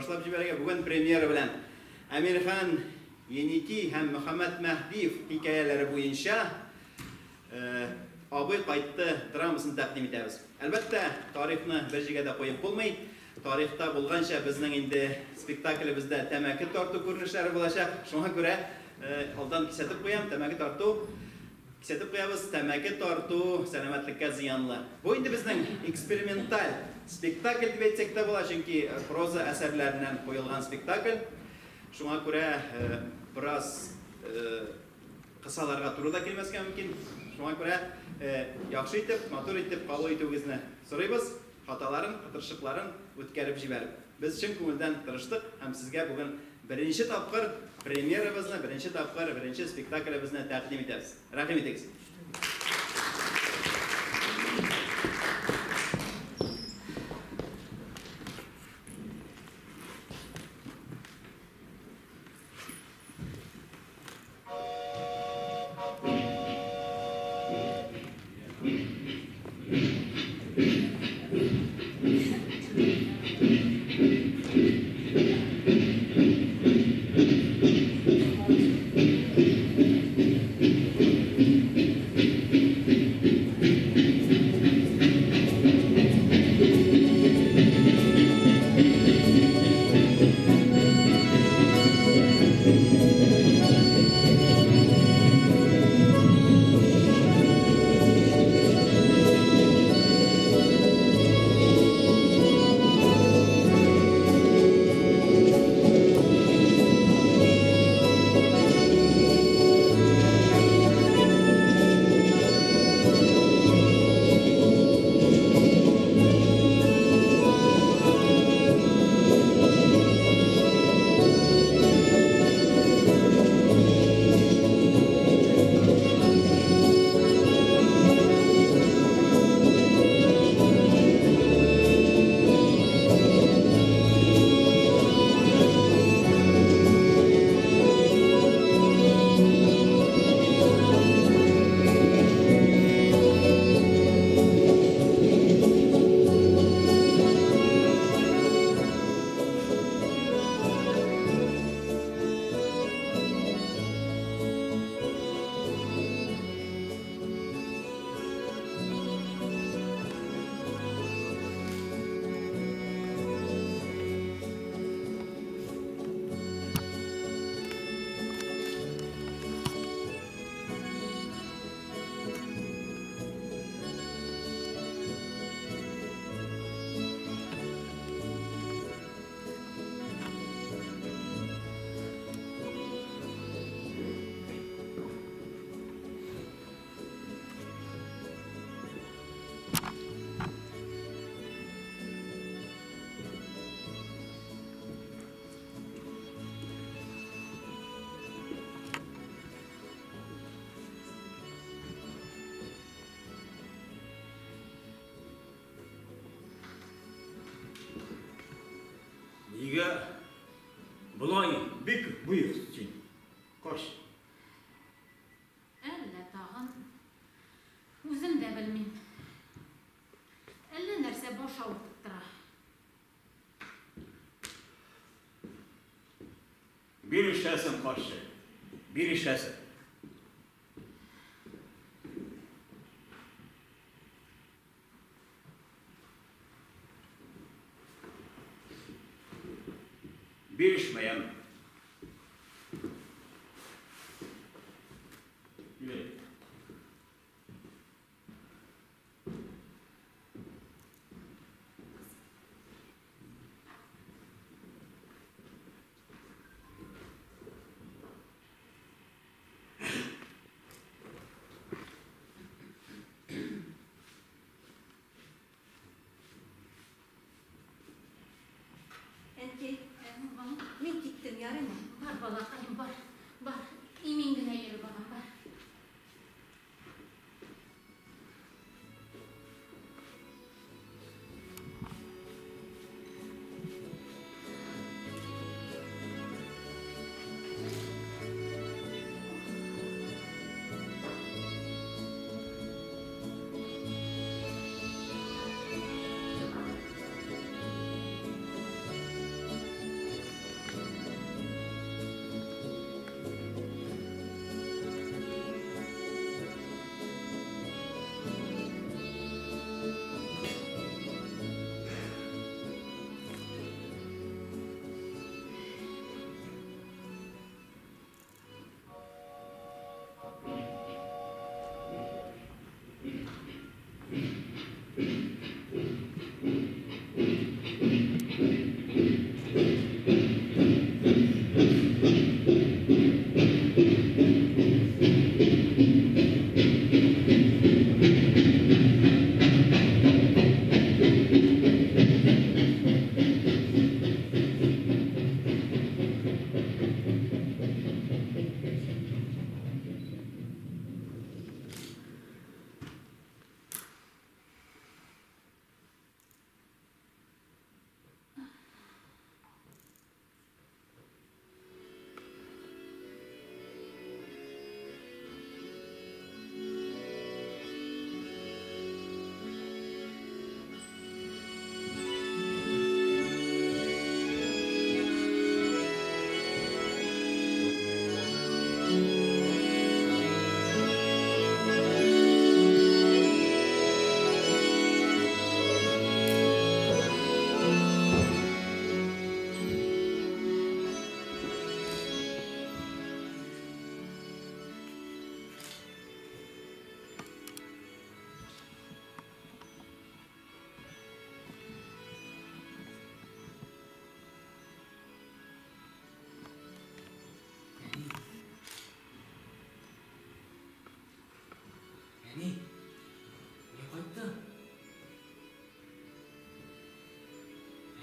Башлап җибәрергә бүген премьера белән Әмирхан Еники һәм Мөхәммәт Мәһдиев хикәяләре буенча Абый кайтты драмасын тәкъдим итәбез. Әлбәттә, тарихны бер җиргә дә куеп булмый. Тарихта булганча безнең инде спектаклебездә тәмәке тарту күренешләре булачак. Шуңа күрә алдан кисәтеп куям, тәмәке тарту кисәтеп куябыз, тәмәке тарту сәламәтлеккә зыянлы. Бу инде безнең эксперименталь спектакль дип әйтсәк тә була, чөнки проза әсәрләреннән куелган спектакль. Шуңа күрә бераз кысаларга туры да килмәскә мөмкин. Шуңа күрә яхшы итеп, матур итеп кабул итүегезне сорыйбыз, хаталарын, кытыршыкларын үткәреп җибәреп. Без чын күңелдән тырыштык һәм сезгә бүген беренче тапкыр премьерабызны, беренче тапкыр беренче спектаклебезне тәкъдим итәбез. Рәхим итегез. Нигә болай бик боек син, карчык? Әллә тагын. Үзем дә белмим. Әллә нәрсә баш авыртып тора. Бирешәсең, карчык, бирешәсең. Бирешмә, яме. Килә. Әнкәй, мин киттем, ярыймы? Бар, балакаем, бар, бар. Имин генә йөр, балам, бар.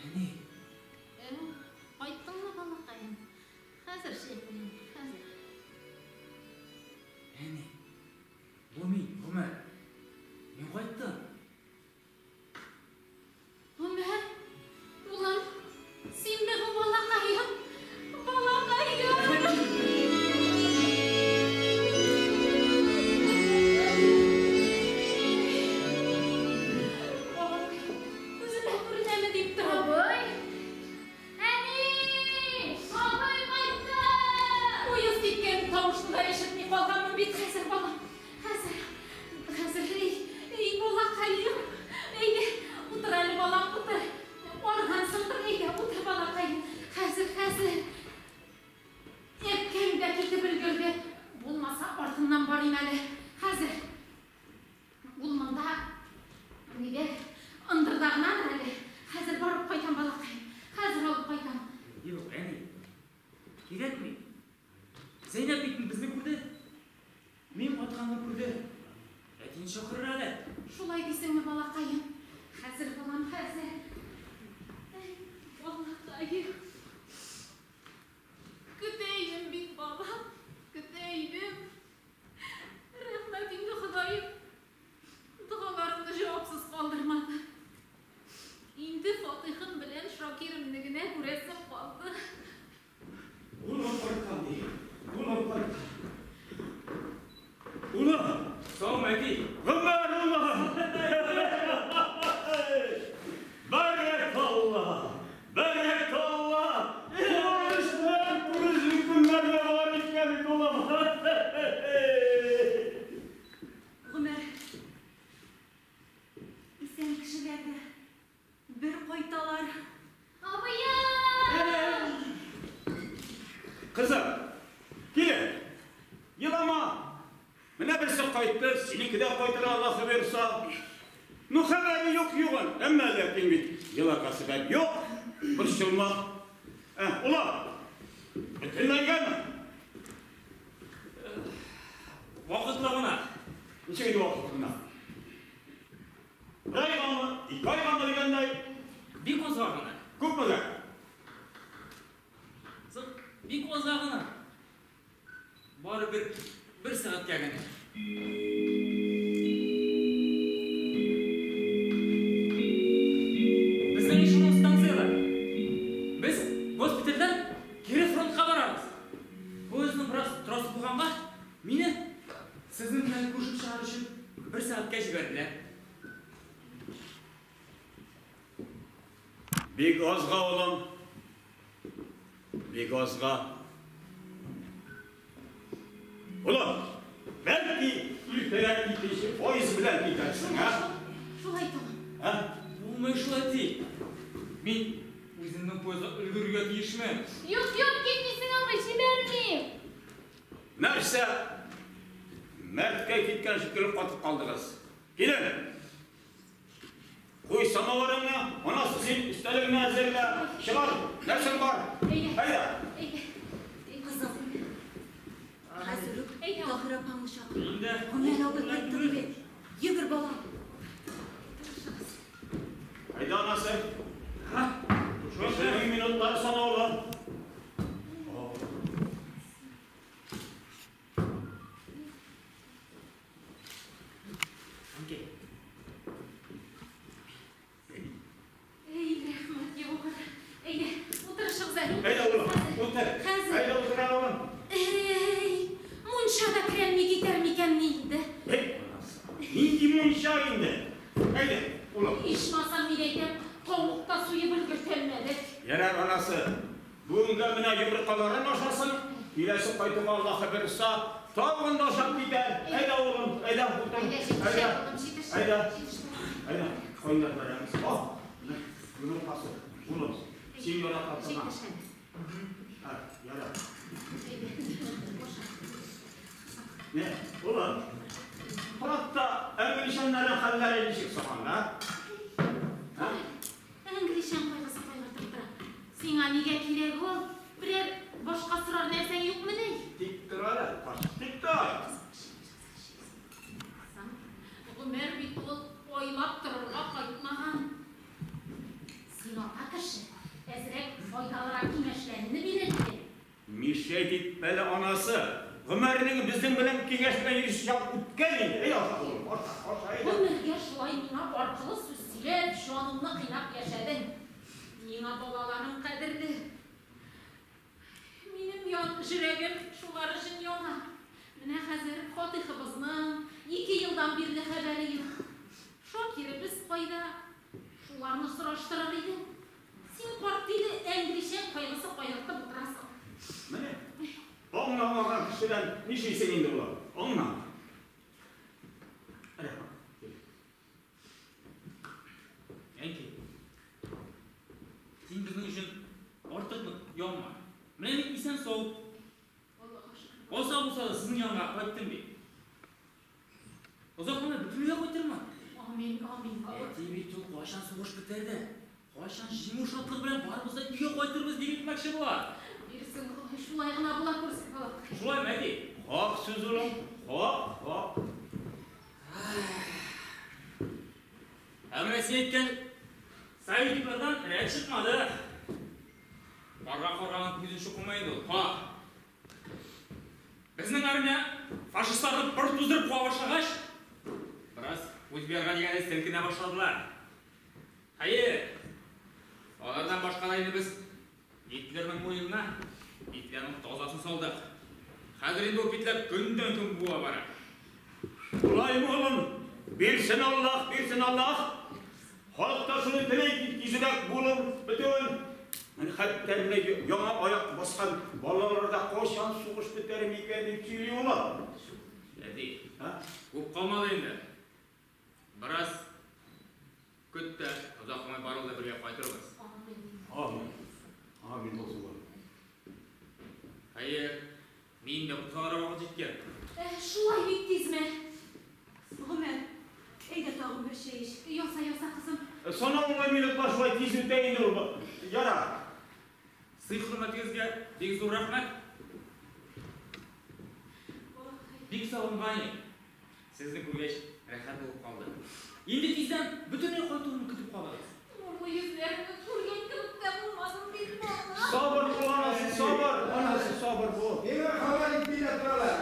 Әни. Кайттыңмы, балакаем? Хәзер чәй куям, хәзер. Әни, бу мин, Гомәр. Мин кайттым. Гомәр, улым, синме бу, балакаем? Балакаем! Балакаем, күземә күренәме дип торам. Абый! Әни! Абый кайтты! Поезд киткән тавышны да ишетми калганмын бит хәзер, балам. Хәзер, хәзер, эй, эй, балакаем. Әйдә, утыр әле, балам, утыр. Аргансыңдыр, әйдә, утыр, балакаем. Хәзер, хәзер. Әткәң дә китеп өлгерде. Булмаса, артыннан барыйм әле. Хәзер. Ул монда нидә? Ындырда гынадыр әле. Хәзер барып кайтам, балакаем. Хәзер алып кайтам. Юк, әни. Кирәкми. Зәйнәп бит безне күрде. Мин кайтканны күрде. Әтине чакырыр әле. Шулай дисеңме, балакаем? Хәзер, балам, хәзер. Әй, балакаем. Көтә идем бит, балам. Көтә идем. Рәхмәт инде, Ходаем. Догаларымны җавапсыз калдырмады. Инде Фатихым белән Шакирымны генә күрәсем калды. Улым кайткан ди. Улым кайткан. Улым! Саумы, әти? Гомәр улым! Бәрәкалла! Бәрәкалла! Күрешмәк, күрешми көннәргә бар икән бит, улым. Гомәр, исән кешеләр дә бер кайталар. Абыем! Кызым, килен, елама. Менә берсе кайтты, синеке дә кайтыр, Аллаһы боерса. Ну, хәбәре юк югын, әмма ләкин бит еларга сәбәп юк. Борчылма. Ә, улым, бөтенләйгәме? Вакытлы гына. Ничек инде вакытлы гына? Бер айгамы, ике айгамы дигәндәй? Бик азга гына. Күпмегә? Соң, бик азга гына. Бары бер сәгатькә генә. Безнең эшелон станциядә. Без госпитальдән кире фронтка барабыз. Поездның бераз торасы булганга, мине сезнең белән күрешеп чыгар өчен бер сәгатькә җибәрделәр. Бик азга, улым. Бик азга. Улым, бәлки иртәрәк китүче поезд белән китәрсең, ә? Шулай тагын. Ә? Булмый шул, әти. Мин үземнең поездга өлгерергә тиешмен. Юк, юк, китмисең, абый, җибәрмим. Нәрсә? Мәрткә киткән шикелле катып калдыгыз. Килен. Куй самавырыңны, анасы син өстәлеңне әзерлә. Чыгар, нәрсәң бар? Әйдә. Әйдә. Әйдә. Кызым, хәзер үк Әйдә. Таһир апаңны чакыр. Инде. Гомәр абый кайтты бит. Йөгер, балам. Тырышыгыз. Әйдә, анасы. Ха? Кешенең минутлары санаулы. Әнкәй. Әй, рәхмәт, Егор. Әйдә, утырышыгыз әле. Әйдә, улым, утыр. Хәзер. Әйдә, утыр, улым. Әй, мунча да керәлми китәр микән ни инде? Эй, анасы. Нинди мунча инде? Әйдә, улым. Ичмасам, мин әйтәм, тавык та суеп өлгертәлмәдек. Ярар, анасы. Бүгенгә менә йомыркаларын ашасын. Киләсе кайтуга Аллаһы боерса, тагын да ашап китәр. Әйдә, улым, әйдә, утыр. Әйдә, җитеш, Әйдә. улым, җитеш. Әйдә. Җитеш. Әйдә, кайнар бәрәңгесе. Ал, менә йомыркасы. Улым, син яратасың. Җитеш әле. Һә, ярар. Әйдә, аша. Не, улым, фронтта англичаннарның хәлләре ничек соң, а? Һә? Англичан кайгысы кайгыртып тора. Сиңа нигә кирәк ул? Берәр башка сорар нәрсәң юкмыни? Тик тор әле, карчык, тик тор. Гомәр бит ул ойлап торырга кайтмаган. Син ата кеше, әзрәк файдалырак киңәшләреңне бирер идең. Мишәйт итмә әле, анасы. Гомернең безнең белән киңәшмә йөрисе чак үткән инде. Әй, аша, улым, аша, аша, әйдә. Гомергә шулай миңа аркылы сүз сөйләп, җанымны кыйнап яшәдең. Миңа балаларым кадерле. Минем ян, жүрәгем шулар өчен яна. Менә хәзер Фатыйхыбызның 2 елдан бирле хәбәре юк. Шакиребез кайда? Шуларны сораштырыр идең. Син карт тиле әңгелчән кайгысы кайгыртып утырасың. Менә аңламаган кешедән нишлисең инде болай? Аңлама. Әнки, син безнең өчен артык нык янма. Менә мин исән-сау. Алса булса да сезнең янга кайттым бит. Озакламый бөтенләйгә кайтырмын. Амин, амин. Әти бит ул кайчан сугыш бетәр дә, кайчан җиңү шатлыгы белән барыбыз да өйгә кайтырбыз дип әйтмәкче була. Бирсен Ходай, шулай гына була күрсен, балакай. Шулаймы, әти? Хак сүз, улым, хак, хак. Ә менә син әйткән союзниклардан рәт чыкмады. Карга карганың күзен чукымый инде ул, хак. Безнең армия фашистларны пыр туздырып куа башлагач, бераз күз буярга дигәндәй селкенә башладылар. Хәер, алардан башка да инде без Гитлерның муенына петляның тазасын салдык. Хәзер инде ул петля көннән-көн буа бара. Шулаймы, улым? Бирсен Аллаһ, бирсен Аллаһ. Халык та шуны тели, тизрәк булып бетүен. Менә хәтта менә яңа аяк баскан балалар да кайчан сугыш бетәр микән дип сөйли улым. Әти, Һа? күп калмады инде. Бераз көт тә, озакламый барыбыз да бергә кайтырбыз. Амин. Амин. Амин булсын, улым. Хәер, мин дә кузгалырга вакыт җиткән. Шулай бик тизме? Гомәр, әйдә тагын бер чәй эч. Яса, яса, кызым. Санаулы минутлар шулай тиз үтә инде ул. Ярар. Сый-хөрмәтегезгә бик зур рәхмәт. Бик сагынган идем. Сезне күргәч, рәхәт булып калды. Инде тиздән бөтенләй кайтуымны көтеп калыгыз. Нурлы йөзләреңне күргән кебек тә булмадым бит, бала. Сабыр бул, анасы, сабыр, анасы, сабыр бул. Миңа хәбәр итми дә торалар.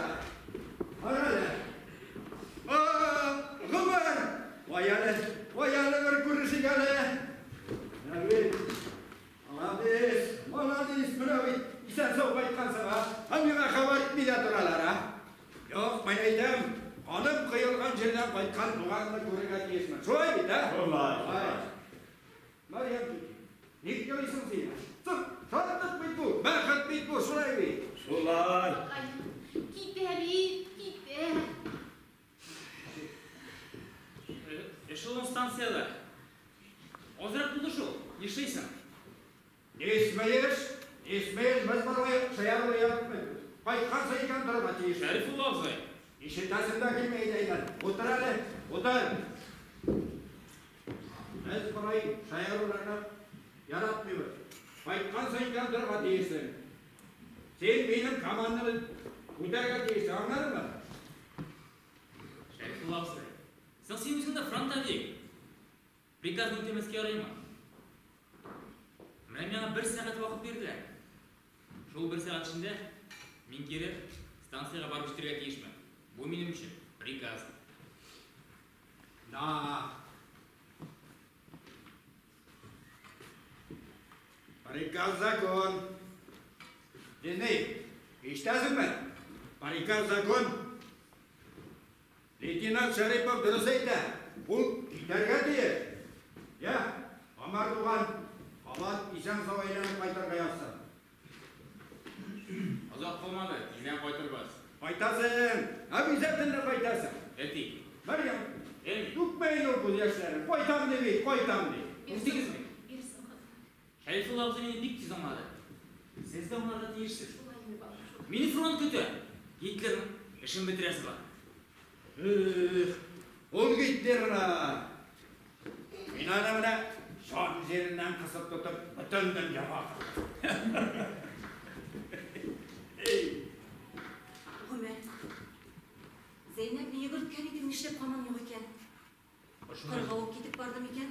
Кара әле. А, Гомәр! Кай әле, кай әле бер күрешик әле. Менә бит. Молодец, молодец, менә бит исән-сау кайткансың, а? Ә миңа хәбәр итми дә торалар, а? Юк, мин әйтәм, каным коелган җирдән кайткан туганны күрергә тиешмен. Шулай бит, а? Шулай, шулай. Мәрьям түти, ник елыйсың син? Соң, шатлык бит бу, бәхет бит бу, шулай бит? Шулай. Китә бит, китә. Эшелон станциядә. Азрак булды шул, нишлисең? Не смеешь, не смеешь, без болай шаяру яратмыйбыз. Кайткансың икән, торырга тиешсең. Шәрифулла абзый. Ишетәсең дә килми әйдә, әйдә. Утыр әле, утыр. Без болай шаяруларны яратмыйбыз. Кайткансың икән, торырга тиешсең. Син минем командамны үтәргә тиешсең, аңладыңмы? Шәрифулла абзый, соң син үзең дә фронтовик. Приказны үтәмәскә ярыймы? Менә миңа бер сәгать вакыт бирделәр. Шул бер сәгать эчендә мин кире станциягә барып җитәргә тиешмен. Бу минем өчен приказ. Да. Приказ закон. Диней, ишетәсеңме? Приказ закон. Лейтенант Шәрипов дөрес әйтә. Ул китәргә тиеш. Я, Омар туган, кабат исән-сау әйләнеп кайтырга язсын. Озак калмады, тиздән кайтырбыз. Кайтасың, обязательно кайтасың. Әти. Мәрьям, Әни. түкмә инде ул күз яшьләрен. Кайтам ди бит, кайтам ди. Күрдегезме? Бирсен, кызым. Шәрифулла абзый мине бик тиз аңлады. Сез дә аңларга тиешсез. Шулай инде, балам, шулай. Мине фронт көтә. Гитлерның эшен бетерәсе бар. Эх, ул Гитлерны. Мин аны менә җан җиреннән кысып тотып, бөтен дөньяга кырдым. Гомәр, Зәйнәпне йөгерткән идең, нишләп һаман юк икән? Шулай. Кырга ук китеп барды микән?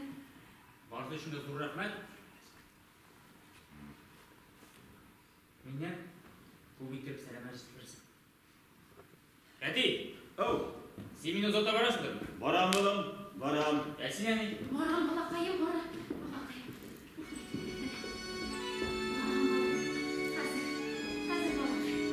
Барысы өчен дә зур рәхмәт. Миннән күп итеп сәламәт җиткерерсең. Әти! Ау! Син мине озата барасыңдыр? Барам, улым, барам. Ә син, әни? Барам, балакаем, барам. Балакаем. Хәзер, хәзер, балакаем.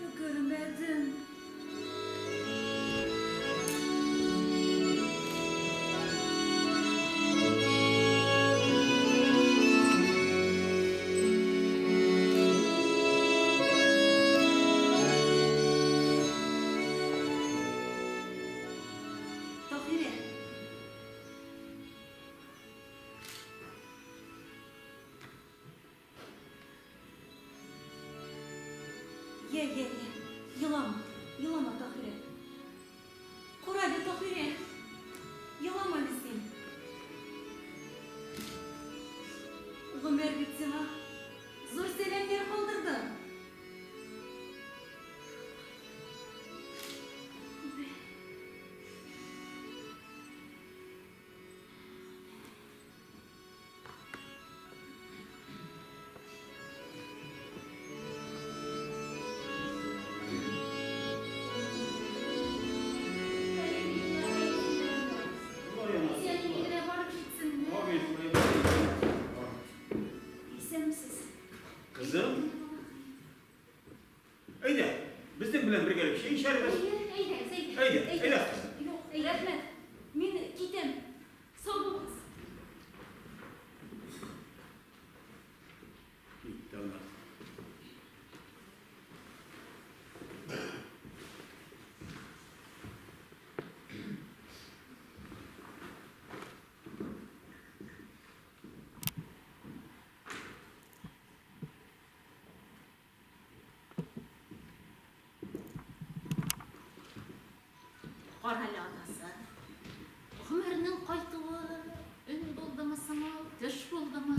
Өлгермәдем. Таһирә. Йә, йә, йә. Елама, елама, Таһирә. Кара әле, Таһирә. Елама әле син. Гомәр бит сиңа зур сәламнәр калдырды. Исәнмесез. Кызым. Әйдә, безнең белән бергәләп чәй эчәрбез. Әйдәгез, әйдә. Әйдә, әйдә, кызым. Юк, рәхмәт. Мин китәм. Сау булыгыз. Китте ана. Кара әле, анасы. Гомәрнең кайтуы өн булдымы соң ул, төш булдымы?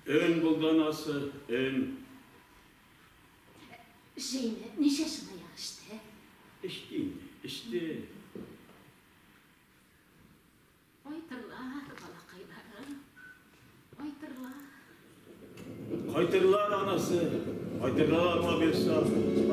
Өн булды, анасы, өн. Җәйне ничә чынаяк эчте? Эчте инде, эчте. Кайтырлар, балакайларым. Кайтырлар. Кайтырлар, анасы, кайтырлар, Алла бирса.